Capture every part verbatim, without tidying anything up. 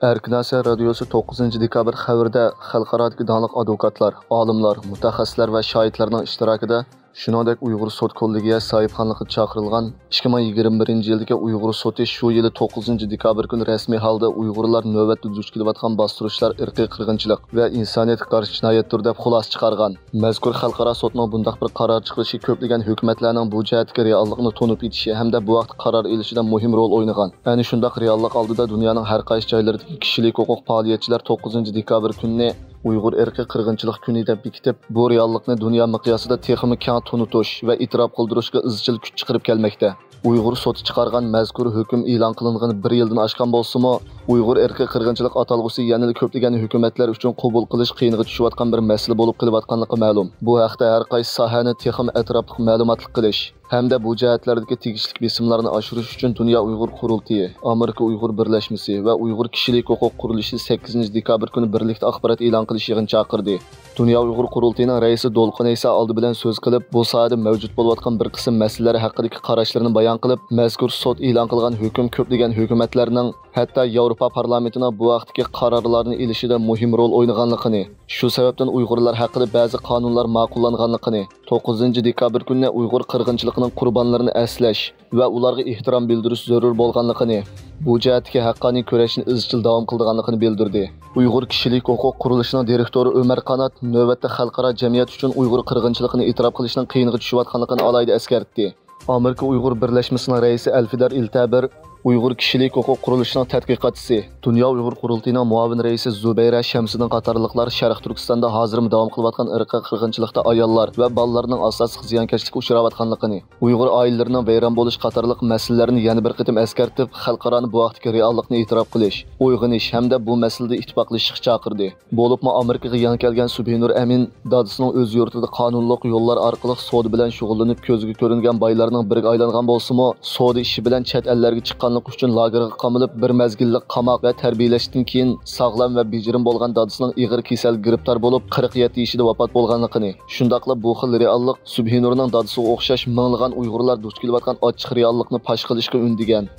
ئەركىن ئاسىيا رادىيوسى توققۇزىنچى دېكابىر خەۋىرىدە خەلقئارادىكى داڭلىق ئادۋوكاتلار، ئالىملار، مۇتەخەسسىسلەر ۋە شاھىتلارنىڭ ئىشتىراكىدا، شۇنىڭدەك ئۇيغۇر سوت كوللېگىيە ساھىبخانلىقىدا چاقىرىلغان ئىككى مىڭ يىگىرمە بىرىنچى يىلدىكى ئۇيغۇر سوتى شۇ يىلى توققۇزىنچى دېكابىر كۈنى رەسمىي ھالدا ئۇيغۇرلار نۆۋەتتە دۇچ كېلىۋاتقان باستۇرۇشلار ئىرقىي قىرغىنچىلىق ۋە ئىنسانىيەتكە قارشى جىنايەتتۇر دەپ خۇلاسە چىقارغان. مەزكۇر خەلقئارا سوتنىڭ بۇنداق بىر قارار چىقىرىشى كۆپلىگەن ھۆكۈمەتلەرنىڭ بۇ جەھەتتىكى رېئاللىقنى تونۇپ يېتىشى ھەمدە بۇ ھەقتە قارار ئېلىشىدا مۇھىم رول ئوينىغان. ئەنە شۇنداق رېئاللىق ئالدىدا دۇنيانىڭ ھەر قايسى جايلىرىدىكى كىشىلىك ھوقۇق پائالىيەتچىلەر توققۇزىنچى دېكابىر كۈنىنى ئۇيغۇر ئىرقىي قىرغىنچىلىق كۈنى دەپ بېكىتىپ، بۇ رېئاللىقنى دۇنيا مىقياسىدا تېخىمۇ كەڭ تونۇتۇش ۋە ئېتىراپ قىلدۇرۇشقا ئىزچىل كۈچ چىقىرىپ كەلمەكتە. ئۇيغۇر سوتى چىقارغان مەزكۇر ھۆكۈم ئېلان قىلىنغىنى بىر يىلدىن ئاشقان بولسىمۇ، ئۇيغۇر ئىرقىي قىرغىنچىلىق ئاتالغۇسى يەنىلا كۆپلىگەن ھۆكۈمەتلەر ئۈچۈن قوبۇل قىلىش قىيىنغا چۈشۈۋاتقان بىر مەسىلە بولۇپ قېلىۋاتقانلىقى مەلۇم. بۇ ھەقتە ھەر قايسى ساھەنى تېخىمۇ ئەتراپلىق مەلۇماتلىق قىلىش ھەمدە بۇ جەھەتلەردىكى تېگىشلىك بېسىملارنى ئاشۇرۇش ئۈچۈن دۇنيا ئۇيغۇر قۇرۇلتىيى، ئامېرىكا ئۇيغۇر بىرلەشمىسى ۋە ئۇيغۇر كىشىلىك ھوقۇق قۇرۇلۇشى سەككىزىنچى دېكابىر كۈنى بىرلىكتە ئاخبارات ئېلان قىلىش يىغىنى چاقىردى. دۇنيا ئۇيغۇر قۇرۇلتىيىنىڭ رەئىسى دولقۇن ئەيسا ئالدى بىلەن سۆز قىلىپ، بۇ ساھەدە مەۋجۇت بولۇۋاتقان بىر قىسىم مەسىلىلەر ھەققىدىكى قاراشلىرىنى بايان قىلىپ، مەزكۇر سوت ئېلان قىلغان ھۆكۈم كۆپلىگەن ھۆكۈمەتلەرنىڭ، ھەتتا ياۋروپا پارلامېنتىنىڭ بۇ ھەقتىكى قارارلارنى ئېلىشىدا مۇھىم رول ئوينىغانلىقىنى، شۇ سەۋەبتىن ئۇيغۇرلار ھەققىدە بەزى قانۇنلار ماقۇللانغانلىقىنى، توققۇزىنچى دېكابىر كۈنىنى ئۇيغۇر قىرغىنچىلىقىنىڭ قۇربانلىرىنى ئەسلەش ۋە ئۇلارغا ئېھتىرام بىلدۈرۈش زۆرۈر بولغانلىقىنى، بۇ جەھەتتىكى ھەققانىي كۈرەشنى ئىزچىل داۋام قىلىدىغانلىقىنى بىلدۈردى. ئۇيغۇر كىشىلىك ھوقۇق قۇرۇلۇشىنىڭ دىرېكتورى ئۆمەر قانات نۆۋەتتە خەلقئارا جەمئىيەت ئۈچۈن ئۇيغۇر قىرغىنچىلىقىنى ئېتىراپ قىلىشنىڭ قىيىنغا چۈشۈۋاتقانلىقىنى ئالاھىدە ئەسكەرتتى. ئامېرىكا ئۇيغۇر بىرلەشمىسىنىڭ رەئىسى ئەلفىدار ئىلتەبىر، ئۇيغۇر كىشىلىك ھوقۇق قۇرۇلۇشىنىڭ تەتقىقاتچىسى، دۇنيا ئۇيغۇر قۇرۇلتىيىنىڭ مۇئاۋىن رەئىسى زۇبەيرە شەمسىدىن قاتارلىقلار شەرقىي تۈركىستاندا ھازىرمۇ داۋام قىلىۋاتقان ئىرقىي قىرغىنچىلىقتا ئاياللار ۋە بالىلارنىڭ ئاساسلىق زىيانكەشلىككە ئۇچراۋاتقانلىقىنى، ئۇيغۇر ئائىلىلىرىنىڭ ۋەيران بولۇش قاتارلىق مەسىلىلەرنى يەنە بىر قېتىم ئەسكەرتىپ، خەلقئارانى بۇ ھەقتىكى رېئاللىقنى ئېتىراپ قىلىش، ئويغىنىش ھەمدە بۇ مەسىلىدە ئىتتىپاقلىشىشقا چاقىردى. بولۇپمۇ ئامېرىكىغا يېڭى كەلگەن سۇبھىنۇر ئەمىن دادىسىنىڭ ئۆز يۇرتىدا قانۇنلۇق يوللار ئارقىلىق سودا بىلەن شۇغۇللىنىپ كۆزگە كۆرۈنگەن بايلارنىڭ بىرىگە ئايلانغان بولسىمۇ، سودا ئىشى بىلەن چەت ئەللەرگە چىققانلىقى ئۈچۈن لاگېرغا قامىلىپ، بىر مەزگىللىك قاماق ۋە تەربىيەلەشتىن كېيىن ساغلام ۋە بېجىرىم بولغان دادىسىنىڭ ئېغىر كېسەلگە گىرىپتار بولۇپ، قىرىق يەتتە يېشىدا ۋاپات بولغانلىقىنى، شۇنداقلا بۇ خىل رېئاللىق سۇبھىنۇرنىڭ دادىسىغا ئوخشاش مىڭلىغان ئۇيغۇرلار دۇچ كېلىۋاتقان ئاچچىق رېئاللىقنى پاش قىلىشقا ئۈندىگەن.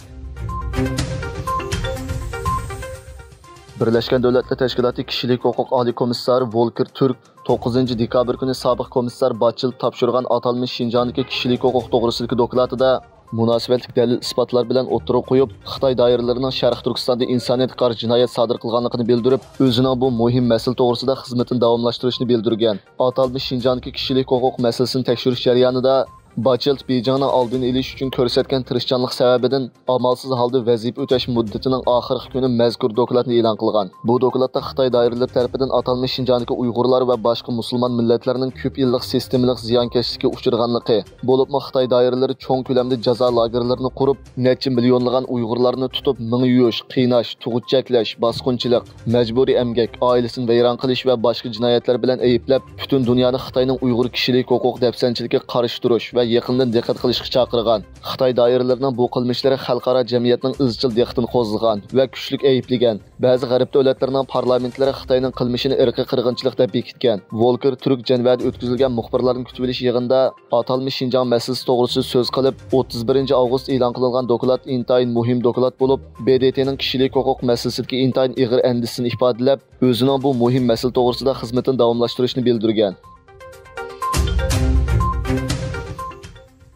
بىرلەشكەن دۆلەتلەر تەشكىلاتى كىشىلىك ھوقۇق ئالىي كومىسسارى ۋولكېر تۈرك توققۇزىنچى دېكابىر كۈنى سابىق كومىسسار باتچېلت تاپشۇرغان ئاتالمىش شىنجاڭدىكى كىشىلىك ھوقۇق توغرىسىدىكى دوكلاتىدا مۇناسىۋەتلىك دەلىل-ئىسپاتلار بىلەن ئوتتۇرىغا قويۇپ، خىتاي دائىرىلىرىنىڭ شەرقىي تۈركىستاندا ئىنسانىيەتكە قارشى جىنايەت سادىر قىلغانلىقىنى بىلدۈرۈپ، ئۆزىنىڭ بۇ مۇھىم مەسىلە توغرىسىدا خىزمىتىنى داۋاملاشتۇرۇشىنى بىلدۈرگەن. ئاتالمىش شىنجاڭدىكى كىشىلىك ھوقۇق مەسىلىسىنى تەكشۈرۈش جەريانىدا باتچېلت بېيجىڭنىڭ ئالدىنى ئېلىش ئۈچۈن كۆرسەتكەن تىرىشچانلىق سەۋەبىدىن ئامالسىز ھالدا ۋەزىپە ئۆتەش مۇددىتىنىڭ ئاخىرقى كۈنى مەزكۇر دوكلاتنى ئېلان قىلغان. بۇ دوكلاتتا خىتاي دائىرىلىرى تەرىپىدىن ئاتالمىش شىنجاڭدىكى ئۇيغۇرلار ۋە باشقا مۇسۇلمان مىللەتلەرنىڭ كۆپ يىللىق سىستېمىلىق زىيانكەشلىككە ئۇچرىغانلىقى، بولۇپمۇ خىتاي دائىرىلىرى چوڭ كۆلەمدە جازا لاگېرلىرىنى قۇرۇپ، نەچچە مىليونلىغان ئۇيغۇرلارنى تۇتۇپ، مىڭ يۇيۇش، قىيناش، تۇغۇت چەكلەش، باسقۇنچىلىق، مەجبۇرىي ئەمگەك، ئائىلىسىنى ۋەيران قىلىش ۋە باشقا جىنايەتلەر بىلەن ئەيىبلەپ، پۈتۈن دۇنيانى خىتاينىڭ ئۇيغۇر كىشىلىك ھوقۇق دەپسەندىچىلىكىگە قارشى تۇرۇش ۋە يېقىندىن دىققەت قىلىشقا چاقىرغان. خىتاي دائىرىلىرىنىڭ بۇ قىلمىشلىرى خەلقئارا جەمئىيەتنىڭ ئىزچىل دىققىتىنى قوزغىغان ۋە كۈچلۈك ئەيىبلىگەن. بەزى غەرب دۆلەتلىرىنىڭ پارلامېنتلىرى خىتاينىڭ قىلمىشىنى ئىرقىي قىرغىنچىلىق دەپ بېكىتكەن. ۋولكېر تۈرك جەنۋەدە ئۆتكۈزۈلگەن مۇخبىرلارنى كۈتۈۋېلىش يىغىنىدا ئاتالمىش شىنجاڭ مەسىلىسى توغرىسىدا سۆز قىلىپ، ئوتتۇز بىرىنچى ئاۋغۇست ئېلان قىلىنغان دوكلات ئىنتايىن مۇھىم دوكلات بولۇپ، ب د ت نىڭ كىشىلىك ھوقۇق مەسىلىسىدىكى ئىنتايىن ئېغىر ئەندىشىسىنى ئىپادىلەپ، ئۆزىنىڭ بۇ مۇھىم مەسىلە توغرىسىدا خىزمىتىنى داۋاملاشتۇرۇشىنى بىلدۈرگەن.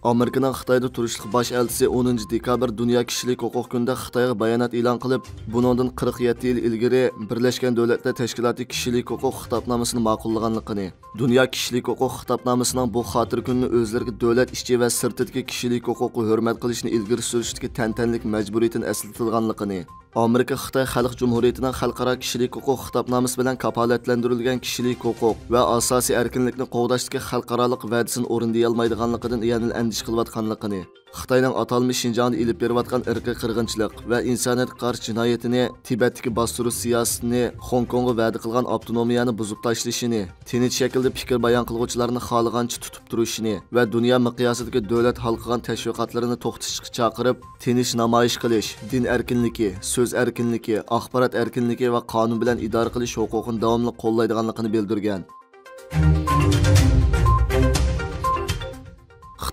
ئامېرىكىنىڭ خىتايدا تۇرۇشلۇق باش ئەلچىسى ئونىنچى دېكابىر دۇنيا كىشىلىك ھوقۇق كۈنىدە خىتايغا بايانات ئېلان قىلىپ، بۇنىڭدىن قىرىق يەتتە يىل ئىلگىرى بىرلەشكەن دۆلەتلەر تەشكىلاتى كىشىلىك ھوقۇق خىتابنامىسىنى ماقۇللىغانلىقىنى، دۇنيا كىشىلىك ھوقۇق خىتابنامىسىنىڭ بۇ خاتىرە كۈنىنى ئۆزلىرىگە دۆلەت ئىچى ۋە سىرتىدىكى كىشىلىك ھوقۇققا ھۆرمەت قىلىشنى ئىلگىرى سۈرۈشتىكى تەنتەنىلىك مەجبۇرىيىتىنى ئەسلىتىدىغانلىقىنى، ئامېرىكا خىتاي خەلق جۇمھۇرىيىتىنىڭ خەلقئارا كىشىلىك ھوقۇق خىتابنامىسى بىلەن كاپالەتلەندۈرۈلگەن كىشىلىك ھوقۇق ۋە ئاساسىي ئەركىنلىكنى قوغداشتىكى خەلقئارالىق ۋەدىسىنى ئورۇندىيالمايدىغانلىقىدىن يەنىلا ئەندىشە قىلىۋاتقانلىقىنى، خىتاينىڭ ئاتالمىش شىنجاڭدا ئېلىپ بېرىۋاتقان ئىرقىي قىرغىنچىلىق ۋە ئىنسانىيەتكە قارشى جىنايىتىنى، تىبەتتىكى باستۇرۇش سىياسىتىنى، خوڭكوڭغا ۋەدە قىلغان ئاپتونومىيەنى بۇزۇپ تاشلىشىنى، تىنچ شەكىلدە پىكىر بايان قىلغۇچىلارنى خالىغانچە تۇتۇپ تۇرۇشىنى ۋە دۇنيا مىقياسىدىكى دۆلەت ھالقىغان تەشۋىقاتلىرىنى توختىتىشقا چاقىرىپ، تىنچ نامايىش قىلىش، دىن ئەركىنلىكى، سۆز ئەركىنلىكى، ئاخبارات ئەركىنلىكى ۋە قانۇن بىلەن ئىدارە قىلىش ھوقۇقىنى داۋاملىق قوللايدىغانلىقىنى بىلدۈرگەن.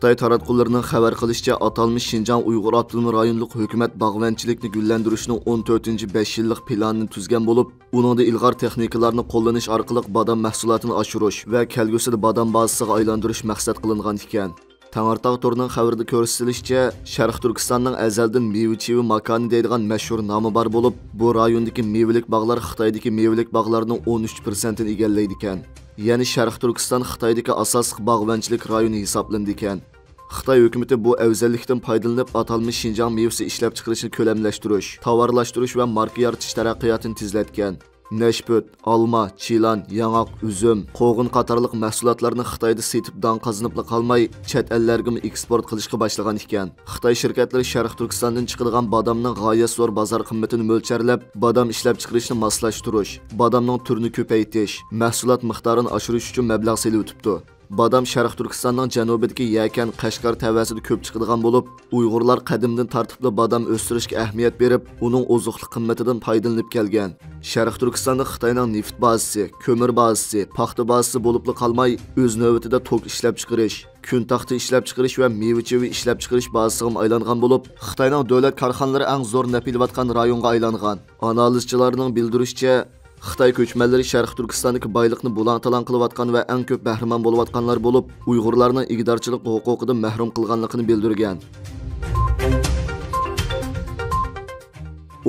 خىتاي تاراتقۇلىرىنىڭ خەۋەر قىلىشىچە، ئاتالمىش شىنجاڭ ئۇيغۇر ئاپتونوم رايونلۇق ھۆكۈمەت باغۋەنچىلىكنى گۈللەندۈرۈشنىڭ ئون تۆتىنچى بەش يىللىق پىلانىنى تۈزگەن بولۇپ، ئۇنىڭدا ئىلغار تېخنىكىلارنى قوللىنىش ئارقىلىق بادام مەھسۇلاتىنى ئاشۇرۇش ۋە كەلگۈسىدە بادام بازىسىغا ئايلاندۇرۇش مەقسەت قىلىنغان ئىكەن. تەڭرىتاغ تورىنىڭ خەۋىرىدە كۆرسىتىلىشىچە، شەرقىي تۈركىستاننىڭ ئەزەلدىن مېۋە-چېۋە ماكانى دەيدىغان مەشھۇر نامى بار بولۇپ، بۇ رايوندىكى مېۋىلىك باغلار خىتايدىكى مېۋىلىك باغلارنىڭ ئون ئۈچ پىرسەنتىنى ئىگىلەيدىكەن. يەنى شەرقىي تۈركىستان خىتايدىكى ئاساسلىق باغۋەنچىلىك رايونى ھېسابلىنىدىكەن. خىتاي ھۆكۈمىتى بۇ ئەۋزەللىكتىن پايدىلىنىپ، ئاتالمىش شىنجاڭ مېۋىسى ئىشلەپچىقىرىشنى كۆلەملەشتۈرۈش، تاۋارلاشتۇرۇش ۋە ماركا يارىتىش تەرەققىياتىنى تېزلەتكەن. نەشپۈت، ئالما، چىلان، ياڭاق، ئۈزۈم، قوغۇن قاتارلىق مەھسۇلاتلارنى خىتايدا سېتىپ داڭ قازىنىپلا قالماي، چەت ئەللەرگىمۇ ئېكسپورت قىلىشقا باشلىغان ئىكەن. خىتاي شىركەتلىرى شەرقىي تۈركىستاندىن چىقىدىغان بادامنىڭ غايەت زور بازار قىممىتىنى مۆلچەرلەپ، بادام ئىشلەپچىقىرىشنى ماسلاشتۇرۇش، بادامنىڭ تۈرىنى كۆپەيتىش، مەھسۇلات مىقدارىنى ئاشۇرۇش ئۈچۈن مەبلەغ سېلىۋېتىپتۇ. بادام شەرقىي تۈركىستاننىڭ جەنۇبىدىكى يەكەن، قەشقەر تەۋەسىدە كۆپ چىقىدىغان بولۇپ، ئۇيغۇرلار قەدىمدىن تارتىپلا بادام ئۆستۈرۈشكە ئەھمىيەت بېرىپ، ئۇنىڭ ئوزۇقلۇق قىممىتىدىن پايدىلىنىپ كەلگەن. شەرقىي تۈركىستاندا خىتاينىڭ نېفىت بازىسى، كۆمۈر بازىسى، پاختا بازىسى بولۇپلا قالماي، ئۆز نۆۋىتىدە توك ئىشلەپچىقىرىش، كۈن تاختا ئىشلەپچىقىرىش ۋە مېۋە-چېۋە ئىشلەپچىقىرىش بازىسىغىمۇ ئايلانغان بولۇپ، خىتاينىڭ دۆلەت كارخانىلىرى ئەڭ زور نەپ ئېلىۋاتقان رايونغا ئايلانغان. ئانالىزچىلارنىڭ بىلدۈرۈشىچە، خىتاي كۆچمەنلىرى شەرقىي تۈركىستاندىكى بايلىقنى بۇلاڭ-تالاڭ قىلىۋاتقان ۋە ئەڭ كۆپ بەھرىمەن بولۇۋاتقانلار بولۇپ، ئۇيغۇرلارنىڭ ئىگىدارچىلىق ھوقۇقىدىن مەھرۇم قىلغانلىقىنى بىلدۈرگەن.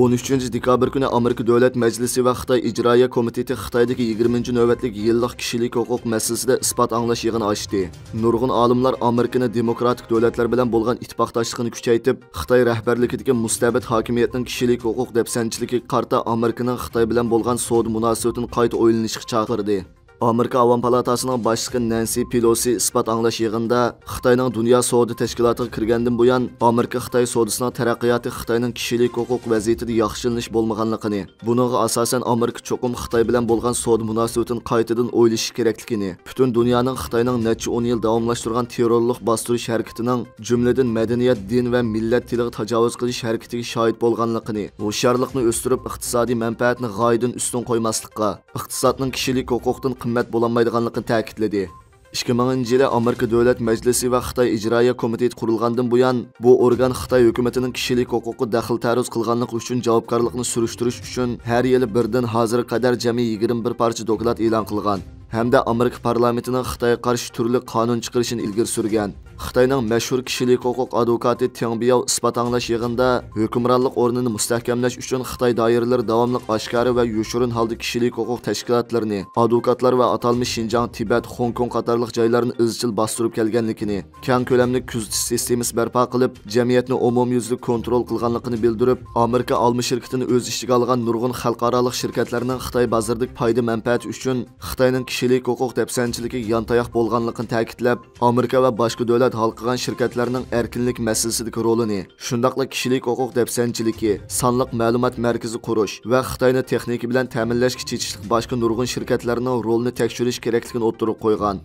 ئون ئۈچىنچى دېكابىر كۈنى ئامېرىكا دۆلەت مەجلىسى ۋە خىتاي ئىجرائىيە كومىتېتى خىتايدىكى يىگىرمىنچى نۆۋەتلىك يىللىق كىشىلىك ھوقۇق مەسىلىسىدە ئىسپات ئاڭلاش يىغىنى ئاچتى. نۇرغۇن ئالىملار ئامېرىكىنى دېموكراتىك دۆلەتلەر بىلەن بولغان ئىتتىپاقداشلىقىنى كۈچەيتىپ، خىتاي رەھبەرلىكىدىكى مۇستەبىت ھاكىمىيەتنىڭ كىشىلىك ھوقۇق دەپسەندىچىلىكىگە قارىتا ئامېرىكىنىڭ خىتاي بىلەن بولغان سودا مۇناسىۋىتىنى قايتا ئويلىنىشقا چاقىردى. ئامېرىكا ئاۋام پالاتاسىنىڭ باشلىقى نەنسى پېلوسى ئىسپات ئاڭلاش يىغىنىدا خىتاينىڭ دۇنيا سودا تەشكىلاتىغا كىرگەندىن بۇيان، ئامېرىكا-خىتاي سودىسىنىڭ تەرەققىياتى خىتاينىڭ كىشىلىك ھوقۇق ۋەزىيىتىدە ياخشىلىنىش بولمىغانلىقىنى، بۇنىڭغا ئاساسەن، ئامېرىكا چوقۇم خىتاي بىلەن بولغان سودا مۇناسىۋىتىنى قايتىدىن ئويلىشى كېرەكلىكىنى، پۈتۈن دۇنيانىڭ خىتاينىڭ نەچچە ئون يىل داۋاملاشتۇرغان تېررورلۇق باستۇرۇش ھەرىكىتىنىڭ، جۈملىدىن مەدەنىيەت، دىن ۋە مىللەت تىلىغا تاجاۋۇز قىلىش ھەرىكىتىگە شاھىت بولغانلىقىنى، ھوشيارلىقنى ئۆستۈرۈپ، ئىقتىسادىي مەنپەئەتنى غايىدىن ئۈستۈن قويماسلىققا، ئىقتىسادنىڭ كىشىلىك ھوقۇقتىن قىممەت بولالمايدىغانلىقىنى تەكىتلىدى. ئىككى مىڭىنچى يىلى ئامېرىكا دۆلەت مەجلىسى ۋە خىتاي ئىجرائىيە كومىتېتى قۇرۇلغاندىن بۇيان، بۇ ئورگان خىتاي ھۆكۈمىتىنىڭ كىشىلىك ھوقۇققا دەخلى-تەرۇز قىلغانلىقى ئۈچۈن جاۋابكارلىقنى سۈرۈشتۈرۈش ئۈچۈن ھەر يىلى بىردىن ھازىرغا قەدەر جەمئىي يىگىرمە بىر پارچە دوكلات ئېلان قىلغان ھەمدە ئامېرىكا پارلامېنتىنىڭ خىتايغا قارشى تۈرلۈك قانۇن چىقىرىشىنى ئىلگىرى سۈرگەن. خىتاينىڭ مەشھۇر كىشىلىك ھوقۇق ئادۋوكاتى تياڭ بياۋ ئىسپات ئاڭلاش يىغىنىدا ھۆكۈمرانلىق ئورنىنى مۇستەھكەملەش ئۈچۈن خىتاي دائىرىلىرى داۋاملىق ئاشكارا ۋە يوشۇرۇن ھالدا كىشىلىك ھوقۇق تەشكىلاتلىرىنى، ئادۋوكاتلار ۋە ئاتالمىش شىنجاڭ، تىبەت، خوڭكوڭ قاتارلىق جايلارنى ئىزچىل باستۇرۇپ كەلگەنلىكىنى، كەڭ كۆلەملىك كۆزىتىش سىستېمىسى بەرپا قىلىپ، جەمئىيەتنى ئومۇميۈزلۈك كونترول قىلغانلىقىنى بىلدۈرۈپ، ئامېرىكا ئالما شىركىتىنى ئۆز ئىچىگە ئالغان نۇرغۇن خەلقئارالىق شىركەتلەرنىڭ خىتاي بازىرىدىكى پايدا مەنپەئەتى ئۈچۈن خىتاينىڭ كىشىلىك ھوقۇق دەپسەندىچىلىكىگە يانتاياق بولغانلىقىنى تەكىتلەپ، ئامېرىكا ۋە باشقا دۆلەت ھالقىغان شىركەتلەرنىڭ ئەركىنلىك مەسىلىسىدىكى رولىنى، شۇنداقلا كىشىلىك ھوقۇق دەپسەندىچىلىكى، سانلىق مەلۇمات مەركىزى قۇرۇش ۋە خىتاينى تېخنىكا بىلەن تەمىنلەشكە چېتىشلىق باشقا نۇرغۇن شىركەتلەرنىڭ رولىنى تەكشۈرۈش كېرەكلىكىنى ئوتتۇرىغا قويغان.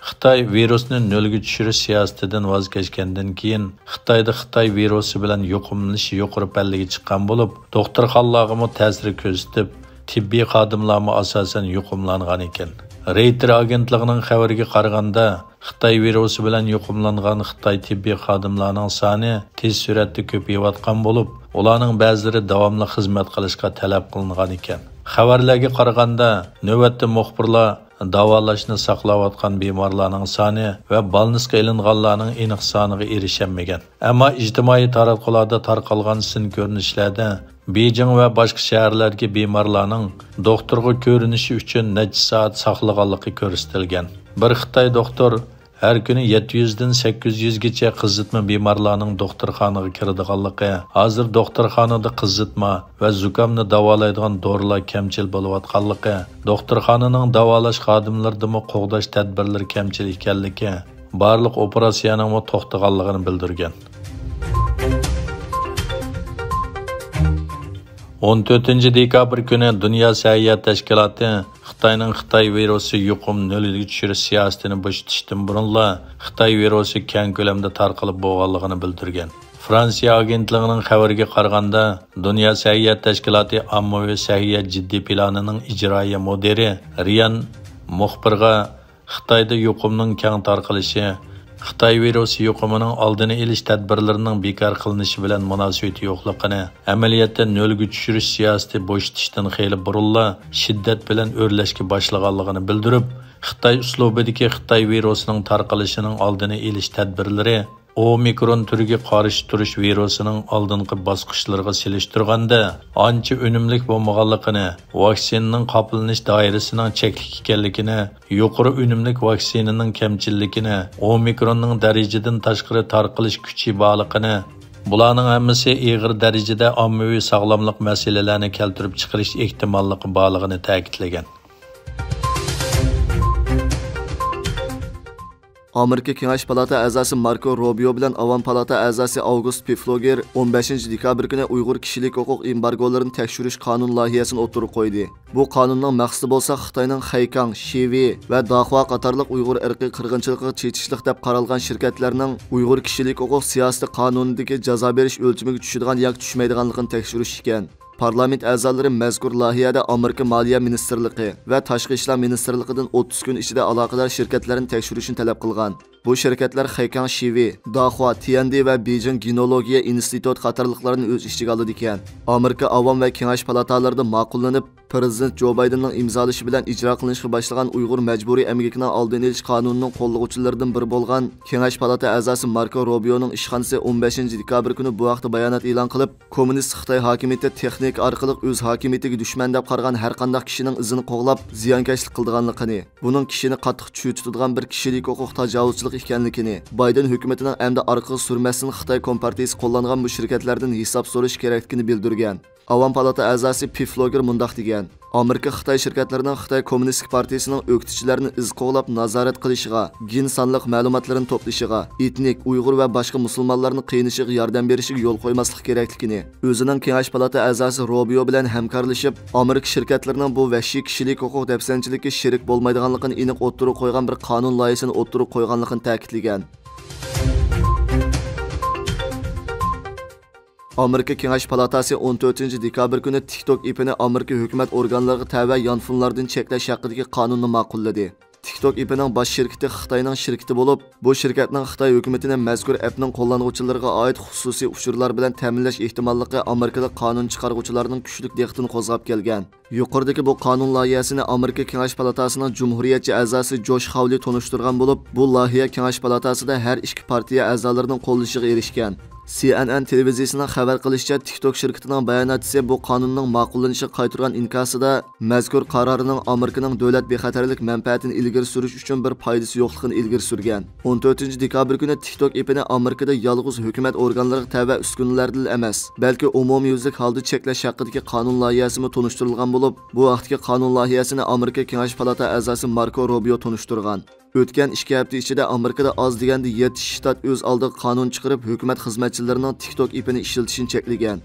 خىتاي ۋىرۇسنى نۆلگە چۈشۈرۈش سىياسىتىدىن ۋاز كەچكەندىن كېيىن، خىتايدا خىتاي ۋىرۇسى بىلەن يۇقۇملىنىش يۇقىرى پەللىگە چىققان بولۇپ، دوختۇرخانىلارغىمۇ تەسىر كۆرسىتىپ، تېببىي خادىملارمۇ ئاساسەن يۇقۇملانغان ئىكەن. رېيتېر ئاگېنتلىقىنىڭ خەۋىرىگە قارىغاندا، خىتاي ۋىرۇسى بىلەن يۇقۇملانغان خىتاي تېببىي خادىملارنىڭ سانى تېز سۈرئەتتە كۆپىيىۋاتقان بولۇپ، ئۇلارنىڭ بەزىلىرى داۋاملىق خىزمەت قىلىشقا تەلەپ قىلىنغان ئىكەن. خەۋەرلەرگە قارىغاندا، نۆۋەتتە مۇخبىرلار داۋالاشنى ساقلاۋاتقان بىمارلارنىڭ سانى ۋە بالنىسقا ئېلىنغانلارنىڭ ئېنىق سانىغا ئېرىشەلمىگەن. ئەمما ئىجتىمائىي تاراتقۇلاردا تارقالغان سىن كۆرۈنۈشلەردە بېيجىڭ ۋە باشقا شەھەرلەردىكى بىمارلارنىڭ دوختۇرغا كۆرۈنۈشى ئۈچۈن نەچچە سائەت ساقلىغانلىقى كۆرسىتىلگەن. بىر خىتاي دوختۇر ھەر كۈنى يەتتە يۈزدىن سەككىز يۈزگىچە قىزىتما بىمارلارنىڭ دوختۇرخانىغا كىرىدىغانلىقى، ھازىر دوختۇرخانىدا قىزىتما ۋە زۇكامنى داۋالايدىغان دورىلار كەمچىل بولۇۋاتقانلىقى، دوختۇرخانىنىڭ داۋالاش خادىملىرىدىمۇ قوغداش تەدبىرلىرى كەمچىل ئىكەنلىكى، بارلىق ئوپېراتسىيەنىڭمۇ توختىغانلىقىنى بىلدۈرگەن. ئون تۆتىنچى دېكابىر كۈنى دۇنيا سەھىيە تەشكىلاتى خىتاينىڭ خىتاي ۋىرۇسى يۇقۇم نۆلگە چۈشۈرۈش سىياسىتىنى بوشىتىشتىن بۇرۇنلا خىتاي ۋىرۇسى كەڭ كۆلەمدە تارقىلىپ بولغانلىقىنى بىلدۈرگەن. فرانسىيە ئاگېنتلىقىنىڭ خەۋىرىگە قارىغاندا، دۇنيا سەھىيە تەشكىلاتى ئاممىۋى سەھىيە جىددىي پىلانىنىڭ ئىجرائىيە مۇدىرى رىيان مۇخبىرغا خىتايدا يۇقۇمنىڭ كەڭ تارقىلىشى، خىتاي ۋىرۇسى يۇقۇمىنىڭ ئالدىنى ئېلىش تەدبىرلىرىنىڭ بىكار قىلىنىشى بىلەن مۇناسىۋىتى يوقلۇقىنى، ئەمەلىيەتتە نۆلگە چۈشۈرۈش سىياسىتى بوشىتىشتىن خېلى بۇرۇنلا شىددەت بىلەن ئۆرلەشكە باشلىغانلىقىنى بىلدۈرۈپ، خىتاي ئۇسلۇبىدىكى خىتاي ۋىرۇسىنىڭ تارقىلىشىنىڭ ئالدىنى ئېلىش تەدبىرلىرى ئومىكرون تۈرىگە قارشى تۇرۇش ۋىرۇسىنىڭ ئالدىنقى باسقۇچلىرىغا سېلىشتۇرغاندا ئانچە ئۈنۈملۈك بولمىغانلىقىنى، ۋاكسىنىنىڭ قاپلىنىش دائىرىسىنىڭ چەكلىك ئىكەنلىكىنى، يۇقىرى ئۈنۈملۈك ۋاكسىنىنىڭ كەمچىللىكىنى، ئومىكروننىڭ دەرىجىدىن تاشقىرى تارقىلىش كۈچى بارلىقىنى، بۇلارنىڭ ھەممىسى ئېغىر دەرىجىدە ئاممىۋى ساغلاملىق مەسىلىلەرنى كەلتۈرۈپ چىقىرىش ئېھتىماللىقى بارلىقىنى تەكىتلىگەن. ئامېرىكا كېڭەش پالاتا ئەزاسى ماركو روبىيو بىلەن ئاۋام پالاتا ئەزاسى ئاۋگۇست پېفلوگېر ئون بەشىنچى دېكابىر كۈنى ئۇيغۇر كىشىلىك ھوقۇق ئېمبارگولىرىنى تەكشۈرۈش قانۇن لايىھەسىنى ئوتتۇرىغا قويدى. بۇ قانۇننىڭ مەقسىتى بولسا خىتاينىڭ خەيكاڭ، شىۋې ۋە داخۇا قاتارلىق ئۇيغۇر ئىرقىي قىرغىنچىلىقىغا چېتىشلىق دەپ قارالغان شىركەتلەرنىڭ ئۇيغۇر كىشىلىك ھوقۇق سىياسىتى قانۇنىدىكى جازا بېرىش ئۆلچىمىگە چۈشىدىغان ياكى چۈشمەيدىغانلىقىنى تەكشۈرۈش ئىكەن. پارلامېنت ئەزالىرى مەزكۇر لايىھەدە ئامېرىكا مالىيە مىنىستىرلىقى ۋە تاشقى ئىشلار مىنىستىرلىقىدىن ئوتتۇز كۈن ئىچىدە ئالاقىدار شىركەتلەرنى تەكشۈرۈشنى تەلەپ قىلغان. بۇ شىركەتلەر خېيكاڭ شىۋې، داخۇا، تيەندې ۋە بېيجىڭ گېنولوگىيە ئىنستىتۇت قاتارلىقلارنى ئۆز ئىچىگە ئالىدىكەن. ئامېرىكا ئاۋام ۋە كېڭەش پالاتالىرىدا ماقۇللىنىپ، پىرېزىدېنت جو بايدېننىڭ ئىمزالىشى بىلەن ئىجرا قىلىنىشقا باشلىغان ئۇيغۇر مەجبۇرىي ئەمگىكىنىڭ ئالدىنى ئېلىش قانۇنىنىڭ قوللىغۇچىلىرىدىن بىرى بولغان كېڭەش پالاتا ئەزاسى ماركو روبىيونىڭ ئىشخانىسى ئون بەشىنچى دېكابىر كۈنى بۇ ھەقتە بايانات ئېلان قىلىپ، كوممۇنىست خىتاي ھاكىمىيىتى تېخنىكا ئارقىلىق ئۆز ھاكىمىيىتىگە دۈشمەن دەپ قارىغان ھەرقانداق كىشىنىڭ ئىزىنى قوغلاپ، زىيانكەشلىك قىلىدىغانلىقىنى، بۇنىڭ كىشىنى قاتتىق چۆچۈتىدىغان بىر كىشىلىك ھوقۇق تاجاۋۇزچىلىقى ئىكەنلىكىنى، بايدېن ھۆكۈمىتىنىڭ ئەمدى ئارقىغا سۈرمەستىن خىتاي كومپارتىيىسى قوللانغان بۇ شىركەتلەردىن ھېساب سورىشى كېرەكلىكىنى بىلدۈرگەن. ئاۋام پالاتا ئەزاسى پېفلوگېر مۇنداق دېگەن: ئامېرىكا خىتاي شىركەتلىرىنىڭ خىتاي كوممۇنىستىك پارتىيىسىنىڭ ئۆكتىچىلەرنى ئىز قوغلاپ نازارەت قىلىشىغا، گېن سانلىق مەلۇماتلىرىنى توپلىشىغا، ئېتنىك ئۇيغۇر ۋە باشقا مۇسۇلمانلارنى قىينىشىغا ياردەم بېرىشىگە يول قويماسلىق كېرەكلىكىنى، ئۆزىنىڭ كېڭەش پالاتا ئەزاسى روبىيو بىلەن ھەمكارلىشىپ، ئامېرىكا شىركەتلىرىنىڭ بۇ ۋەھشىي كىشىلىك ھوقۇق دەپسەندىچىلىكىگە شېرىك بولمايدىغانلىقىنى ئېنىق ئوتتۇرىغا قويغان بىر قانۇن لايىھەسىنى ئوتتۇرىغا قويغانلىقىنى تەكىتلىگەن. ئامېرىكا كېڭەش پالاتاسى ئون تۆتىنچى دېكابىر كۈنى تىك توك ئېپىنى ئامېرىكا ھۆكۈمەت ئورگانلىرىغا تەۋە يانفونلاردىن چەكلەش ھەققىدىكى قانۇننى ماقۇللىدى. تىك توك ئېپىنىڭ باش شىركىتى خىتاينىڭ شىركىتى بولۇپ، بۇ شىركەتنىڭ خىتاي ھۆكۈمىتىنى مەزكۇر ئەپنىڭ قوللانغۇچىلىرىغا ئائىت خۇسۇسىي ئۇچۇرلار بىلەن تەمىنلەش ئېھتىماللىقى ئامېرىكىدا قانۇن چىقارغۇچىلارنىڭ كۈچلۈك دىققىتىنى قوزغاپ كەلگەن. يۇقىرىدىكى بۇ قانۇن لايىھەسىنى ئامېرىكا كېڭەش پالاتاسىنىڭ جۇمھۇرىيەتچى ئەزاسى جوش خاۋلى تونۇشتۇرغان بولۇپ، بۇ لايىھە كېڭەش پالاتاسىدا ھەر ئىككى پارتىيە ئەزالىرىنىڭ قوللىشىغا ئېرىشكەن. سى ئېن ئېن تېلېۋىزىيىسىنىڭ خەۋەر قىلىشىچە، تىك توك شىركىتىنىڭ باياناتچىسى بۇ قانۇننىڭ ماقۇللىنىشىغا قايتۇرغان ئىنكاسىدا مەزكۇر قارارنىڭ ئامېرىكىنىڭ دۆلەت بىخەتەرلىك مەنپەئەتىنى ئىلگىرى سۈرۈش ئۈچۈن بىر پايدىسى يوقلۇقىنى ئىلگىرى سۈرگەن. ئون تۆتىنچى دېكابىر كۈنى تىك توك ئېپىنى ئامېرىكىدا يالغۇز ھۆكۈمەت ئورگانلىرىغا تەۋە ئۈسكۈنىلەردىلا ئەمەس، بەلكى ئومۇميۈزلۈك ھالدا چەكلەش ھەققىدىكى قانۇن لايىھەسىمۇ تونۇشتۇرۇلغان بولۇپ، بۇ ھەقتىكى قانۇن لايىھەسىنى ئامېرىكا كېڭەش پالاتا ئەزاسى ماركو روبىيو تونۇشتۇرغان. ئۆتكەن ئىككى ھەپتە ئىچىدە ئامېرىكىدا ئاز دېگەندە يەتتە شتات ئۆز ئالدىغا قانۇن چىقىرىپ، ھۆكۈمەت خىزمەتچىلىرىنىڭ تىك توك ئېپىنى ئىشلىتىشىنى چەكلىگەن.